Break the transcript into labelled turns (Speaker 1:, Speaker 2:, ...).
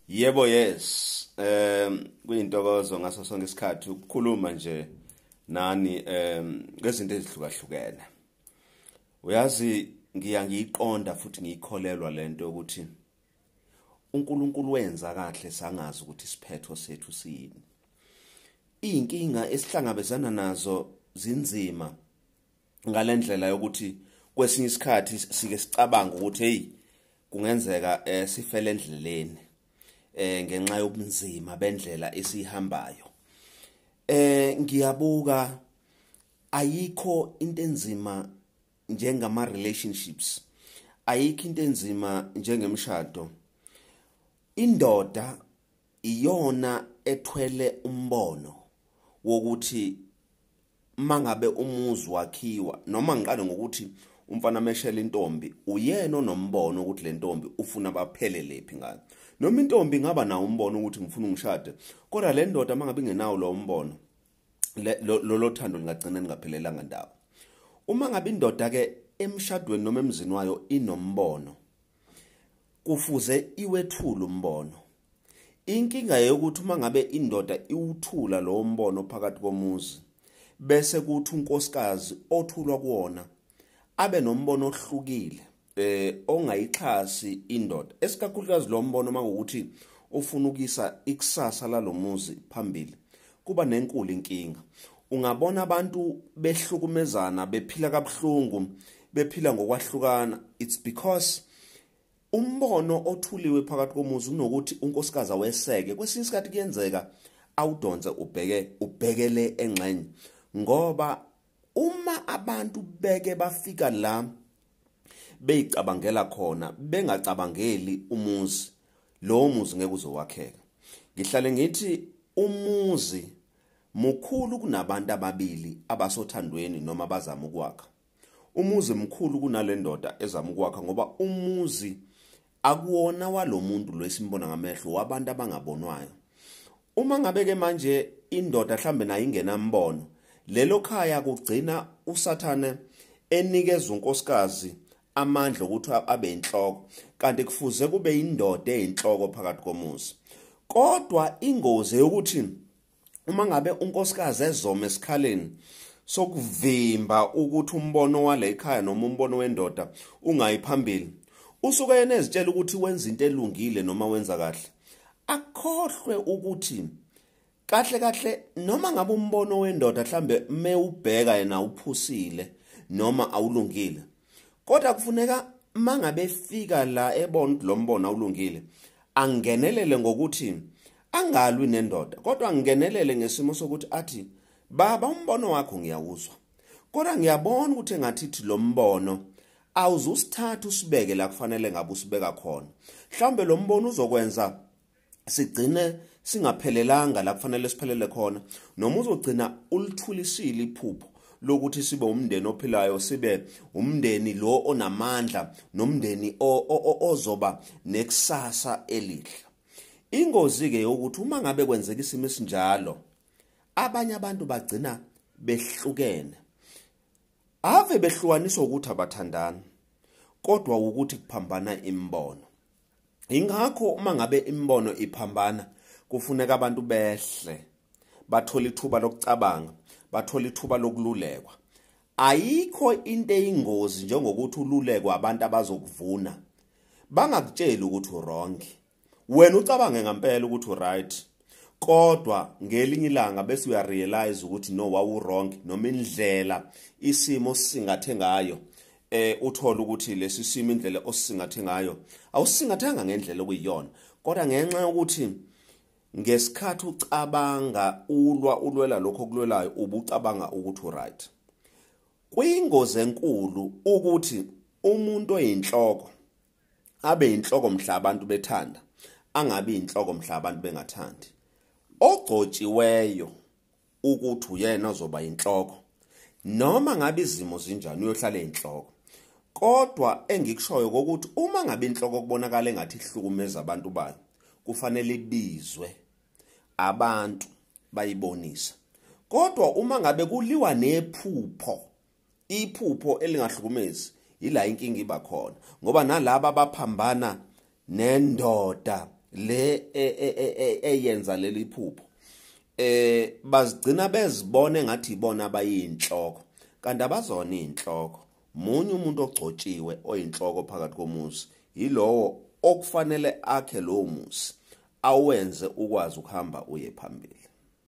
Speaker 1: Yebo, yes. Kuyintokozo ngaso sonke isikhathi ukukhuluma nje nani ngezinto ezihlukahlukene. Uyazi ngiyangiqonda futhi ngiyikholelwa lento ukuthi uNkulunkulu wenza kahle sangazi ukuthi isiphetho sethu siyini. Inkinga esihlangabezana nazo zinzima ngalendlela yokuthi kwesinye isikhathi sike sicabanga ukuthi hey kungenzeka sifele endleleni ngenxa yobunzima bendlela esihambayo. Ngiyabuka ayikho into enzima njengama relationships, ayikho into enzima njengemshado. Indoda iyona ethwele umbono wokuthi mangabe umuzi wakhiwa, noma ngiqale ngokuthi umfana meshela intombi, uyena onombono ukuthi le ntombi ufuna baphelele phi ngayo. Noma intombi ingaba nawo umbono ukuthi ngifuna ungishade, kodwa le ndoda mangabe ingenawo lo mbono, lo thando lingagcina lingaphelelanga ndawo. Uma ngabe indoda ke emshadweni noma emzini wayo inombono, kufuze iwethule umbono. Inkinga yokuthi uma ngabe indoda iwuthula lo mbono phakathi komuzi, bese kuthi unkosikazi othulwa kuwona abe nombono ohlukile ongayixhasi indoda, esikakhulukazi lo mbono mangokuthi ufuna ukuyisa ikusasa lalomuzi phambili, kuba nenkulu inkinga. Ungabona abantu behlukumezana, bephila kabuhlungu, bephila ngokwahlukana. It's because umbono othuliwe phakathi komuzi unokuthi unkosikazi aweseke. Kwesinye isikhathi kuyenzeka awudonse ubhekele engxenye, ngoba uma abantu beke bafika la beyicabangela khona bengacabangeli umuzi, lo muzi ngeke uzowakheka. Ngihlale ngithi umuzi mkhulu kunabantu ababili abasothandweni noma abazama ukwakha. Umuzi mkhulu kunale ndoda ezama ukwakha, ngoba umuzi akuwona walomuntu lo esimbona ngamehlo, wabantu abangabonwayo. Uma ngabe ke manje indoda mhlambe nayo ingenambono, lelo khaya kugcina uSathane enikeza unkosikazi amandla ukuthi abe inhloko, kanti kufuze kube indoda eyinhloko phakathi komuzi. Kodwa ingozi yokuthi uma ngabe unkosikazi ezoma esikhaleni sokuvimba ukuthi umbono wale ekhaya noma umbono wendoda ungayi phambili, usuke yena ezitshela ukuthi wenza into elungile noma wenza kahle, akhohlwe ukuthi kahle kahle noma ngabe umbono wendoda mhlambe mewubheka yena uphusile noma awulungile, kodwa kufuneka mangabe efika la ebona ukuthi lo mbono awulungile, angenelele ngokuthi angalwi nendoda, kodwa angenelele ngesimo sokuthi athi, baba umbono wakho ngiyawuzwa, kodwa ngiyabona ukuthi engathi lo mbono awuzusithatha usibeke la kufanele ngabe usibeka khona. Mhlawumbe lo mbono uzokwenza sigcine singaphelelanga la kufanele siphelele khona, noma uzogcina ulithulisile iphupho lokuthi sibe umndeni ophilayo, sibe umndeni lo onamandla nomndeni ozoba nekusasa elihle. Ingozi ke yokuthi uma ngabe kwenzeka isimo esinjalo, abanye abantu bagcina behlukene. Ave behlukaniswa ukuthi abathandani, kodwa ukuthi kuphambana imibono. Ingakho uma ngabe imibono iphambana, kufuneka abantu behle, bathola ithuba lokucabanga, bathola ithuba lokululekwa. Ayikho into eyingozi njengokuthi ululekwa abantu abazokuvuna, bangakutsheli ukuthi wrong, wena ucabange ngempela ukuthi right, kodwa ngelinye ilanga bese uyarealize ukuthi no, wawu wrong, noma indlela isimo singathe ngayo, uthola ukuthi lesi simo indlela osisingathe ngayo awusingathanga ngendlela okuyiyona, kodwa ngenxa yokuthi ngesikhathi ucabanga ulwa ulwela lokho okulwelayo ubucabanga ukuthi right. Kuyingozi enkulu ukuthi umuntu oyinhloko abe inhloko mhla abantu bethanda, angabi inhloko mhla abantu bengathandi. Ogcotshiweyo ukuthi uyena ozoba inhloko, noma ngabe izimo zinjani uyohlala inhloko. Kodwa engikushoyo ukuthi uma ngabe inhloko kubonakala engathi ihlukumeza abantu bayo, kufanele ibizwe abantu bayibonise. Kodwa uma ngabe kuliwa nephupho, iphupho elingahlukumezi, ila inkinga iba khona, ngoba nalaba abaphambana nendoda Le eyenza leli phupho, bazigcina bezibone ngathi ibona abayinhloko, kanti abazona inhloko. Munye umuntu ogcotshiwe oyinhloko phakathi komuzi, yilowo okufanele akhe lowo muzi, awenze ukwazi ukuhamba uye phambili.